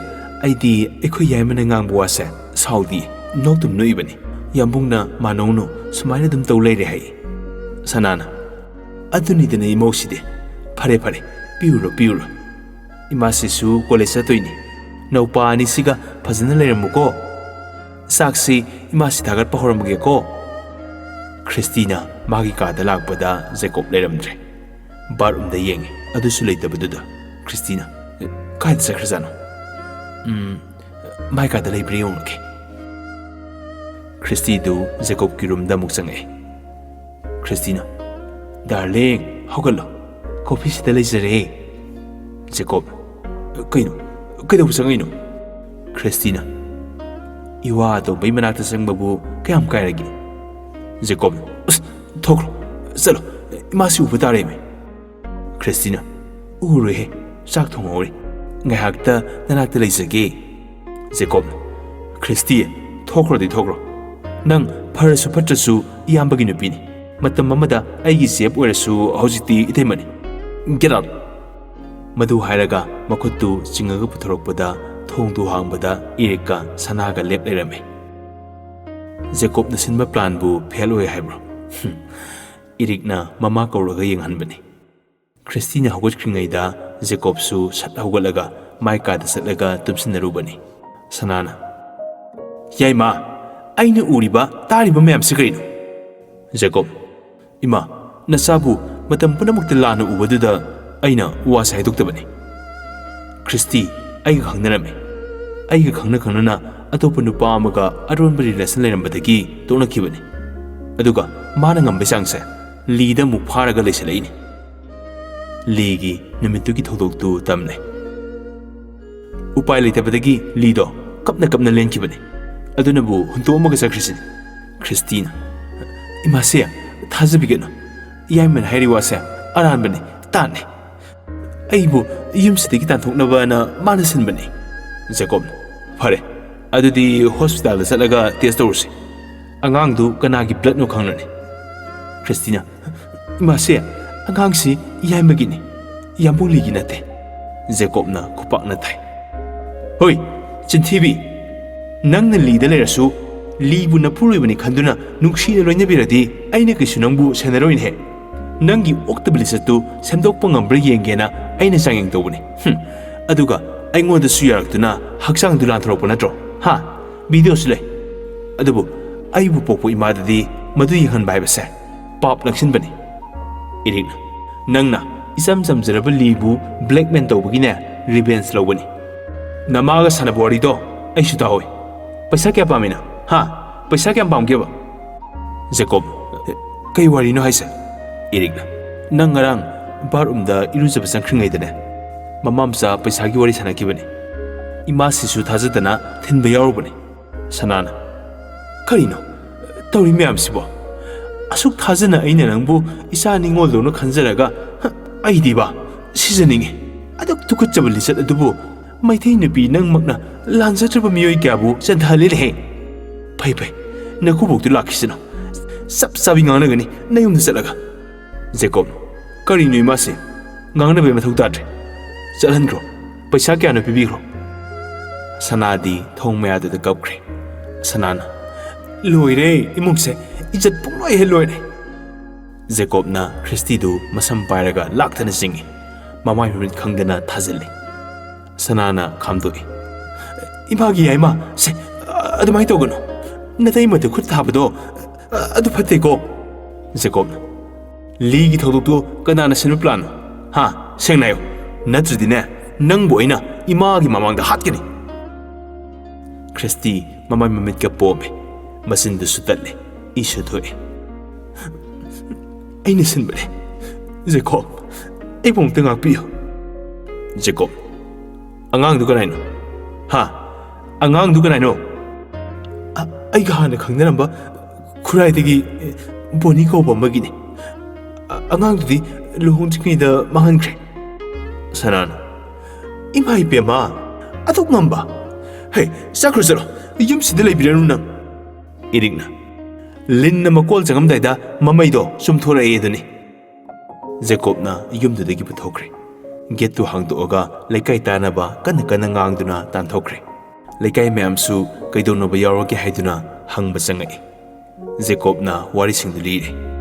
ꯑꯩꯗꯤ ꯑꯩꯈꯣꯏ ꯌꯥꯏꯃꯅ ꯉꯥꯡꯕ ꯋꯥꯁꯦ ꯁꯥꯎꯗꯤ, ꯅꯣꯛꯇꯨꯝ ꯅꯣꯛꯏꯕꯅꯤ꯫ ꯌꯥꯝꯕꯨꯡꯅ ꯃꯥꯅꯧꯅꯨ ꯁꯨꯃꯥꯏꯅ ꯑꯗꯨꯝ ꯇꯧ ꯂꯩꯔꯦ ꯍꯥꯏ꯫" ꯁꯅꯥꯅ, "ꯑꯗꯨꯅꯤꯗꯅ ꯏꯃꯧꯁꯤꯗꯤ꯫ ꯐꯔꯦ ꯐꯔꯦ, ꯄꯤꯔꯨꯔꯣ ꯄꯤꯔꯨꯔꯣ꯫ ꯏꯃꯥꯁꯤꯁꯨ ꯀꯣꯂꯦꯖ ꯆꯠꯇꯣꯏꯅꯤ꯫ ꯅꯧꯄꯥ ꯑꯅꯤꯁꯤꯒ ꯐꯖꯅ ꯂꯩꯔꯝꯃꯨꯀꯣ꯫ ꯆꯥꯛꯁꯤ ꯏꯃꯥꯁꯤ ꯊꯥꯒꯠꯄ ꯍꯧꯔꯝꯃꯒꯦꯀꯣ꯫" ꯈ꯭ꯔꯤꯁꯇꯤꯅ ꯃꯥꯒꯤ ꯀꯥꯗ ꯂꯥꯛꯄꯗ ꯖꯦꯀꯣꯕ ꯂꯩꯔꯝꯗ꯭ꯔꯦ꯫ ꯕꯥꯠꯔꯨꯝꯗ ꯌꯦꯡꯉꯤ, ꯑꯗꯨꯁꯨ ꯂꯩꯇꯕꯗꯨꯗ ꯈ꯭ꯔꯤꯁꯇꯤꯅ, "ꯀꯥꯏꯗ ꯆꯠꯈ꯭ꯔꯖꯥꯠꯅꯣ? ꯎꯝ, ꯃꯥꯏ ꯀꯥꯗ ꯂꯩꯕ꯭ꯔꯥ ꯌꯦꯡꯉꯨꯒꯦ꯫" ꯈ꯭ꯔꯤꯁꯇꯤꯗꯨ ꯖꯦꯀꯣꯕꯀꯤ ꯔꯨꯝꯗ ꯑꯃꯨꯛ ꯆꯪꯉꯛꯑꯦ꯫ ꯈ꯭ꯔꯤꯁꯇꯤꯅ, "ꯗꯥꯔꯂꯤꯡ, ꯍꯧꯒꯠꯂꯣ꯫ ꯀꯣꯐꯤꯁꯤꯗ ꯂꯩꯖꯔꯦ꯫" ꯖꯦꯀꯣꯕ, "ꯀꯩꯅꯣ? ꯀꯩꯗꯧꯕ ꯆꯪꯉꯛꯏꯅꯣ?" ꯈ꯭ꯔꯤꯁꯇꯤꯅ, "ꯏꯋꯥ ꯑꯇꯣꯝꯕꯩ ꯃꯅꯥꯛꯇ ꯆꯪꯕꯕꯨ ꯀꯌꯥꯝ ꯀꯥꯏꯔꯒꯦ?" ꯖꯦꯀꯣꯕꯅ, "ꯑꯁ, ꯊꯣꯛꯈ꯭ꯔꯣ, ꯆꯠꯂꯣ, ꯏꯃꯥꯁꯤ ꯎꯕ ꯇꯥꯔꯦꯃꯤ꯫" ꯈ꯭ꯔꯤꯁꯇꯤꯅ, "ꯎꯔꯣꯏꯍꯦ, ꯆꯥꯛ ꯊꯣꯡꯍꯧꯔꯤ꯫ ꯉꯥꯏꯍꯥꯛꯇ ꯅꯅꯥꯛꯇ ꯂꯩꯖꯒꯦ꯫" ꯖꯦꯀꯣꯕꯅ, "ꯈ꯭ꯔꯤꯁꯇꯤ, ꯊꯣꯛꯈ꯭ꯔꯣꯗꯤ ꯊꯣꯛꯈ꯭ꯔꯣ꯫ ꯅꯪ ꯐꯔꯁꯨ ꯐꯠꯇ꯭ꯔꯁꯨ ꯏꯌꯥꯝꯕꯒꯤ ꯅꯨꯄꯤꯅꯤ꯫ ꯃꯇꯝ ꯑꯃꯗ ꯑꯩꯒꯤ ꯆꯦꯞ ꯑꯣꯏꯔꯁꯨ ꯍꯧꯖꯤꯛꯇꯤ ꯏꯇꯩꯃꯅꯤ꯫ Get out!" ꯃꯗꯨ ꯍꯥꯏꯔꯒ ꯃꯈꯨꯠꯇꯨ ꯆꯤꯡꯉꯒ ꯄꯨꯊꯣꯔꯛꯄꯗ ꯊꯣꯡꯗꯨ ꯍꯥꯡꯕꯗ ꯏꯔꯤꯛꯀ ꯁꯅꯥꯒ ꯂꯦꯞ ꯂꯩꯔꯝꯃꯤ꯫ ꯖꯦꯀꯣꯕꯅ ꯁꯤꯟꯕ ꯄ꯭ꯂꯥꯟꯕꯨ ꯐꯦꯜ ꯑꯣꯏ ꯍꯥꯏꯕ꯭ꯔꯣ? ꯍꯨꯝ꯫ ꯏꯔꯤꯛꯅ ꯃꯃꯥ ꯀꯧꯔꯒ ꯌꯦꯡꯍꯟꯕꯅꯤ꯫ ꯈ꯭ꯔꯤꯁꯇꯤꯅ ꯍꯧꯒꯠꯈ꯭ꯔꯤꯉꯩꯗ ꯖꯦꯀꯣꯕꯁꯨ ꯁꯠ ꯍꯧꯒꯠꯂꯒ ꯃꯥꯏ ꯀꯥꯗ ꯆꯠꯂꯒ ꯇꯨꯝꯁꯤꯟꯅꯔꯨꯕꯅꯤ꯫ ꯁꯅꯥꯅ, "ꯌꯥꯏꯃ, ꯑꯩꯅ ꯎꯔꯤꯕ ꯇꯥꯔꯤꯕ ꯃꯌꯥꯝꯁꯤ ꯀꯔꯤꯅꯣ?" ꯖꯦꯀꯣꯕ, "ꯏꯃꯥ, ꯅꯆꯥꯕꯨ ꯃꯇꯝ ꯄꯨꯝꯅꯃꯛꯇ ꯂꯥꯟꯅ ꯎꯕꯗꯨꯗ ꯑꯩꯅ ꯋꯥꯁꯦ ꯍꯥꯏꯗꯣꯛꯇꯕꯅꯤ꯫ ꯈ꯭ꯔꯤꯁꯇꯤ ꯑꯩꯒ ꯈꯪꯅꯔꯝꯃꯤ꯫ ꯑꯩꯒ ꯈꯪꯅ ꯈꯪꯅꯅ ꯑꯇꯣꯞꯄ ꯅꯨꯄꯥ ꯑꯃꯒ ꯑꯔꯣꯟꯕ ꯔꯤꯂꯦꯁꯟ ꯂꯩꯔꯝꯕꯗꯒꯤ ꯇꯣꯛꯅꯈꯤꯕꯅꯤ꯫ ꯑꯗꯨꯒ ꯃꯥꯅ ꯉꯝꯕꯩ ꯆꯥꯡꯁꯦ ꯂꯤꯗ ꯑꯃꯨꯛ ꯐꯥꯔꯒ ꯂꯩꯁꯜꯂꯛꯏꯅꯤ꯫" ꯂꯤꯒꯤ ꯅꯨꯃꯤꯠꯇꯨꯒꯤ ꯊꯧꯗꯣꯛꯇꯨ ꯇꯝꯂꯦ꯫ ꯎꯄꯥꯏ ꯂꯩꯇꯕꯗꯒꯤ ꯂꯤꯗꯣ ꯀꯞꯅ ꯀꯞꯅ ꯂꯦꯟꯈꯤꯕꯅꯤ꯫ ꯑꯗꯨꯅꯕꯨ ꯍꯨꯟꯇꯣꯛꯑꯝꯃꯒ ꯆꯠꯈ꯭ꯔꯤꯁꯤꯅꯤ꯫ ꯈ꯭ꯔꯤꯁꯇꯤꯅ, "ꯏꯃꯥꯁꯦ, ꯊꯥꯖꯕꯤꯒꯅꯨ꯫ ꯏꯌꯥꯏꯃꯅ ꯍꯥꯏꯔꯤ ꯋꯥꯁꯦ ꯑꯔꯥꯟꯕꯅꯤ, ꯇꯥꯟꯅꯤ꯫ ꯑꯩꯕꯨ ꯌꯨꯝꯁꯤꯗꯒꯤ ꯇꯥꯟꯊꯣꯛꯅꯕꯅ ꯃꯥꯅ ꯁꯤꯟꯕꯅꯤ꯫" ꯖꯦꯀꯣꯕꯅ, "ꯐꯔꯦ, ꯑꯗꯨꯗꯤ ꯍꯣꯁꯄꯤꯇꯥꯜꯗ ꯆꯠꯂꯒ ꯇꯦꯁ ꯇꯧꯔꯨꯁꯤ꯫ ꯑꯉꯥꯡꯗꯨ ꯀꯅꯥꯒꯤ ꯕ꯭ꯂꯗꯅꯣ ꯈꯪꯂꯅꯤ꯫" ꯈ꯭ꯔꯤꯁꯇꯤꯅ, "ꯏꯃꯥꯁꯦ, ꯑꯉꯥꯡꯁꯤ ꯏꯌꯥꯏꯃꯒꯤꯅꯤ, ꯌꯥꯝꯕꯨꯡ ꯂꯤꯒꯤ ꯅꯠꯇꯦ꯫ ꯖꯦꯀꯣꯕꯅ ꯈꯨꯄꯥꯛꯅ ꯊꯥꯏ꯫ "ꯍꯣꯏ, ꯆꯤꯟꯊꯤꯕꯤ! ꯅꯪꯅ ꯂꯤꯗ ꯂꯩꯔꯁꯨ, ꯂꯤꯕꯨ ꯅꯄꯨꯔꯣꯏꯕꯅꯤ ꯈꯟꯗꯨꯅ ꯅꯨꯡꯁꯤꯅ ꯂꯣꯏꯅꯕꯤꯔꯗꯤ ꯑꯩꯅ ꯀꯩꯁꯨ ꯅꯪꯕꯨ ꯁꯦꯟꯅꯔꯣꯏꯅꯦꯍꯦ꯫ ꯅꯪꯒꯤ ꯑꯣꯛꯇꯕ ꯂꯤꯆꯠꯇꯨ ꯁꯦꯝꯗꯣꯛꯄ ꯉꯝꯕ꯭ꯔꯥ ꯌꯦꯡꯒꯦꯅ ꯑꯩꯅ ꯆꯥꯡꯌꯦꯡ ꯇꯧꯕꯅꯤ꯫ ꯍꯨꯝ, ꯑꯗꯨꯒ ꯑꯩꯉꯣꯟꯗꯁꯨ ꯌꯥꯔꯛꯇꯨꯅ ꯍꯛꯆꯥꯡꯗꯨ ꯂꯥꯟꯊꯣꯔꯛꯄ ꯅꯠꯇ꯭ꯔꯣ? ꯍꯥ? ꯚꯤꯗꯤꯑꯣꯁꯨ ꯂꯩ꯫ ꯑꯗꯨꯕꯨ ꯑꯩꯕꯨ ꯄꯣꯛꯄ ꯏꯃꯥꯗꯗꯤ ꯃꯗꯨ ꯌꯦꯡꯍꯟꯕ ꯍꯥꯏꯕꯁꯦ ꯄꯥꯞ ꯅꯛꯁꯤꯟꯕꯅꯤ꯫" ꯏꯔꯤꯛꯅ, "ꯅꯪꯅ ꯏꯆꯝ ꯆꯝꯖꯔꯕ ꯂꯤꯕꯨ blackmail ꯇꯧꯕꯒꯤꯅꯦ revenge ꯂꯧꯕꯅꯤ꯫ ꯅꯃꯥꯒ ꯁꯥꯟꯅꯕ ꯋꯥꯔꯤꯗꯣ ꯑꯩꯁꯨ ꯇꯥꯍꯧꯏ꯫ ꯄꯩꯁꯥ ꯀꯌꯥ ꯄꯥꯝꯃꯤꯅꯣ? ꯍꯥ? ꯄꯩꯁꯥ ꯀꯌꯥꯝ ꯄꯥꯝꯒꯦꯕ?" ꯖꯦꯀꯣꯕ, "ꯀꯩ ꯋꯥꯔꯤꯅꯣ ꯍꯥꯏꯁꯦ?" ꯏꯔꯤꯛꯅ, "ꯅꯪ ꯉꯔꯥꯡ ꯕꯥꯠꯔꯨꯝꯗ ꯏꯔꯨꯖꯕ ꯆꯪꯈ꯭ꯔꯤꯉꯩꯗꯅꯦ, ꯃꯃꯥ ꯃꯆꯥ ꯄꯩꯁꯥꯒꯤ ꯋꯥꯔꯤ ꯁꯥꯟꯅꯈꯤꯕꯅꯤ꯫ ꯏꯃꯥꯁꯤꯁꯨ ꯊꯥꯖꯗꯅ ꯊꯤꯟꯕ ꯌꯥꯎꯔꯨꯕꯅꯤ꯫" ꯁꯅꯥꯅ, "ꯀꯔꯤꯅꯣ ꯇꯧꯔꯤ ꯃꯌꯥꯝꯁꯤꯕꯣ? ꯑꯁꯨꯛ ꯊꯥꯖꯅ ꯑꯩꯅ ꯅꯪꯕꯨ ꯏꯆꯥ ꯅꯤꯡꯉꯣꯜꯗꯧꯅ ꯈꯟꯖꯔꯒ, ꯍ, ꯑꯩꯗꯤꯕ ꯁꯤꯖꯅꯤꯡꯉꯤ꯫ ꯑꯗꯨꯛ ꯇꯨꯀꯠꯆꯕ ꯂꯤꯆꯠ ꯑꯗꯨꯕꯨ ꯃꯩꯇꯩ ꯅꯨꯄꯤ ꯅꯪꯃꯛꯅ ꯂꯥꯟꯖꯗ꯭ꯔꯕ ꯃꯤꯑꯣꯏ ꯀꯌꯥꯕꯨ ꯆꯦꯟꯊꯍꯜꯂꯤꯅꯦꯍꯦ꯫ ꯐꯩ, ꯐꯩ, ꯅꯀꯨꯕꯣꯛꯇꯨ ꯂꯥꯛꯈꯤꯁꯅꯨ꯫ ꯆꯞ ꯆꯥꯕꯤ ꯉꯥꯡꯅꯒꯅꯤ ꯅꯌꯨꯝꯗ ꯆꯠꯂꯒ꯫" ꯖꯦꯀꯣꯕ, "ꯀꯔꯤꯅꯣ ꯏꯃꯥꯁꯤ? ꯉꯥꯡꯅꯕꯩ ꯃꯊꯧ ꯇꯥꯗ꯭ꯔꯦ꯫ ꯆꯠꯍꯟꯈ꯭ꯔꯣ꯫ ꯄꯩꯁꯥ ꯀꯌꯥꯅꯣ ꯄꯤꯕꯤꯈ꯭ꯔꯣ꯫" ꯁꯅꯥꯗꯤ ꯊꯣꯡ ꯃꯌꯥꯗꯨꯗ ꯀꯞꯈ꯭ꯔꯦ꯫ ꯁꯅꯥꯅ, "ꯂꯣꯏꯔꯦ ꯏꯃꯨꯡꯁꯦ, ꯏꯖꯠ ꯄꯨꯡꯂꯣꯏ ꯍꯦꯛ ꯂꯣꯏꯔꯦ꯫" ꯖꯦꯀꯣꯕꯅ ꯈ꯭ꯔꯤꯁꯇꯤꯗꯨ ꯃꯁꯝ ꯄꯥꯏꯔꯒ ꯂꯥꯛꯇꯅ ꯆꯤꯡꯏ꯫ ꯃꯃꯥꯏ ꯃꯃꯤꯠ ꯈꯪꯗꯅ ꯊꯥꯖꯤꯜꯂꯤ꯫ ꯁꯅꯥꯅ ꯈꯥꯝꯗꯣꯛꯏ꯫ "ꯏꯃꯥꯒꯤ ꯌꯥꯏꯃ, ꯁꯦ, ꯑꯗꯨꯃꯥꯏꯅ ꯇꯧꯒꯅꯨ꯫ ꯅꯇꯩꯃꯗ ꯈꯨꯠ ꯊꯥꯕꯗꯣ, ꯑꯗꯨ ꯐꯠꯇꯦꯀꯣ꯫" ꯖꯦꯀꯣꯕꯅ, "ꯂꯤꯒꯤ ꯊꯧꯗꯣꯛꯇꯨ ꯀꯅꯥꯅ ꯁꯤꯟꯕ ꯄ꯭ꯂꯥꯟꯅꯣ? ꯍꯥ? ꯁꯦꯡꯅ ꯍꯥꯏꯌꯨ꯫ ꯅꯠꯇ꯭ꯔꯗꯤꯅꯦ, ꯅꯪꯕꯨ ꯑꯩꯅ ꯏꯃꯥꯒꯤ ꯃꯃꯥꯡꯗ ꯍꯥꯠꯀꯅꯤ꯫" ꯈ꯭ꯔꯤꯁꯇꯤ ꯃꯃꯥꯏ ꯃꯃꯤꯠꯀ ꯄꯣꯝꯃꯦ꯫ ꯃꯆꯤꯟꯗꯨꯁꯨ ꯇꯠꯂꯦ꯫ ꯏꯁꯨ ꯊꯣꯛꯑꯦ꯫ "ꯑꯩꯅ ꯁꯤꯟꯕꯅꯦ꯫ ꯖꯦꯀꯣꯕ, ꯑꯩꯕꯨ ꯑꯃꯨꯛꯇ ꯉꯥꯛꯄꯤꯌꯨ꯫" ꯖꯦꯀꯣꯕ, "ꯑꯉꯥꯡꯗꯨ ꯀꯅꯥꯏꯅꯣ? ꯍꯥ? ꯑꯉꯥꯡꯗꯨ ꯀꯅꯥꯏꯅꯣ?" "ꯑ-, ꯑꯩꯒ ꯍꯥꯟꯅ ꯈꯪꯅꯔꯝꯕ ꯈꯨꯔꯥꯏꯗꯒꯤ, ꯑꯦ, ꯕꯣꯅꯤ ꯀꯧꯕ ꯑꯃꯒꯤꯅꯤ꯫ ꯑ-, ꯑꯉꯥꯡꯗꯨꯗꯤ ꯂꯨꯍꯣꯡꯗ꯭ꯔꯤꯉꯩꯗ ꯃꯥꯡꯍꯟꯈ꯭ꯔꯦ꯫" ꯁꯅꯥꯅ, "ꯏꯃꯥ ꯏꯕꯦꯝꯃ, ꯑꯗꯨꯛ ꯉꯝꯕ? ꯍꯦ, ꯆꯠꯈ꯭ꯔꯣ ꯆꯠꯂꯣ, ꯌꯨꯝꯁꯤꯗ ꯂꯩꯕꯤꯔꯅꯨ ꯅꯪ꯫" ꯏꯔꯤꯛꯅ, "ꯂꯤꯟꯅ ꯃꯀꯣꯜ ꯆꯪꯉꯝꯗꯥꯏꯗ ꯃꯃꯩꯗꯣ ꯆꯨꯝꯊꯣꯔꯛꯑꯦ ꯑꯗꯨꯅꯤ꯫" ꯖꯦꯀꯣꯕꯅ ꯌꯨꯝꯗꯨꯗꯒꯤ ꯄꯨꯊꯣꯛꯈ꯭ꯔꯦ꯫ ꯒꯦꯠꯇꯨ ꯍꯥꯡꯗꯣꯛꯑꯒ ꯂꯩꯀꯥꯏ ꯇꯥꯅꯕ ꯀꯟꯅ ꯀꯟꯅ ꯉꯥꯡꯗꯨꯅ ꯇꯥꯟꯊꯣꯛꯈ꯭ꯔꯦ꯫ ꯂꯩꯀꯥꯏ ꯃꯌꯥꯝꯁꯨ ꯀꯩꯗꯧꯅꯕ ꯌꯥꯎꯔꯒꯦ ꯍꯥꯏꯗꯨꯅ ꯍꯪꯕ ꯆꯪꯉꯛꯏ꯫ ꯖꯦꯀꯣꯕꯅ ꯋꯥꯔꯤꯁꯤꯡꯗꯨ ꯂꯤꯔꯦ꯫